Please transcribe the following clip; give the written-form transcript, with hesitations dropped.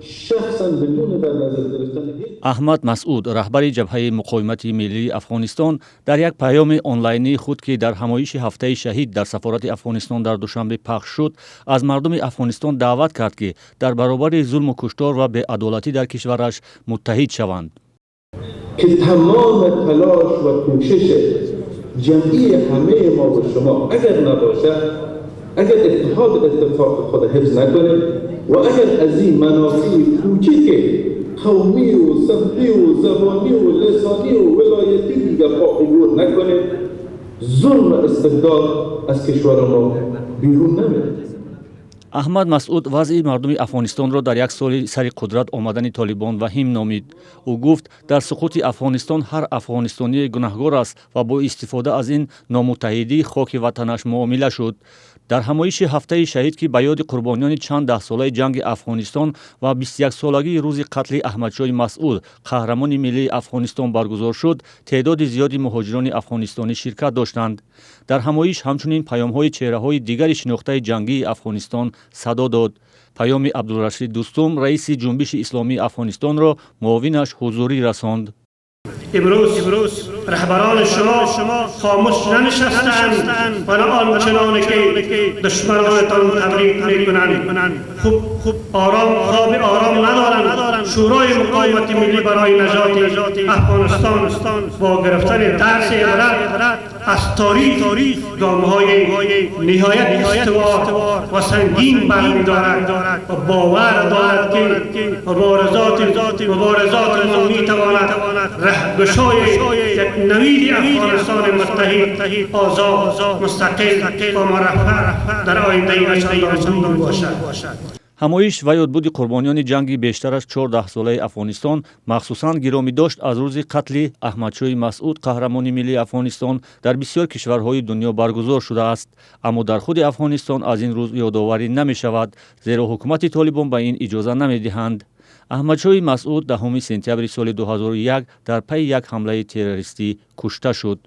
شخصا بدون در نظر گرفتن هیچ Аҳмад Масъуд, раҳбари Ҷабҳаи муқовимати миллии Афғонистон, дар як паёми онлайнии худ, ки дар ҳамоиши Ҳафтаи шаҳид дар сафорати Афғонистон дар Душанбе пахш шуд, аз мардуми Афғонистон даъват кард, ки дар баробари зулму куштор ва беадолатӣ дар кишвараш муттаҳид шаванд. که تمام تلاش و کوشش جمعی همه ما و شما اگر نباشد، اگر اتحاد اتفاق خود حفظ نکنیم و اگر از این منافع کوچک قومی و سمتی و زبانی و لسانی و ولایتی دیگه پا عبور نکنیم، ظلم و استبداد از کشور ما بیرون نمیره. Аҳмад Масъуд вазъи мардуми Афғонистонро дар як соли сари қудрат омадани Толибон ваҳим номид. Ӯ гуфт, дар суқути Афғонистон ҳар афғонистоние гунаҳгор аст ва бо истифода аз ин номуттаҳидӣ хоки ватанаш муомила шуд. Дар ҳамоиши Ҳафтаи шаҳид, ки ба ёди қурбониёни чанд даҳсолаи ҷанги Афғонистон ва 21-солагии рӯзи қатли Аҳмадшоҳи Масъуд, қаҳрамони миллии Афғонистон, баргузор шуд, теъдоди зиёди муҳоҷирони афғонистонӣ ширкат доштанд. Дар ҳамоиш ҳамчунин паёмҳои чеҳраҳои дигари шинохтаи ҷангии Афғонистон садо дод. Паёми Абдулрашид Дустум, раиси Ҷунбиши исломии Афғонистонро, муовинаш ҳузурӣ расонд. امروز رهبران شما خاموش ننشستند و نه آنچنان که دشمنانتان تبلیغ میکنند خوب خوب آرام خواب آرام ندارند. شورای مقاومت ملی برای نجات افغانستان با گرفتن درس عبرت از تاریخ گامهای نهایت استوار و سنگین برمیدارد و باور دارد که مبارزات ما میتواند رهگشای یک نوید افغانستان متحد، آزاد، مستقل و مرفه در آینده نه چندان دور باشد. Ҳамоиш ва ёдбуди қурбониёни ҷанги бештар аз 14-солаи Афғонистон, махсусан гиромӣ дошт аз рӯзи қатли Аҳмадшоҳи Масъуд, қаҳрамони миллии Афғонистон, дар бисёр кишварҳои дунё баргузор шудааст. Аммо дар худи Афғонистон аз ин рӯз ёдоварӣ намешавад, зеро ҳукумати Толибон ба ин иҷоза намедиҳанд. Аҳмадшоҳи Масъуд 10 сентябри соли 2001 дар пайи як ҳамлаи террористӣ кушта шуд.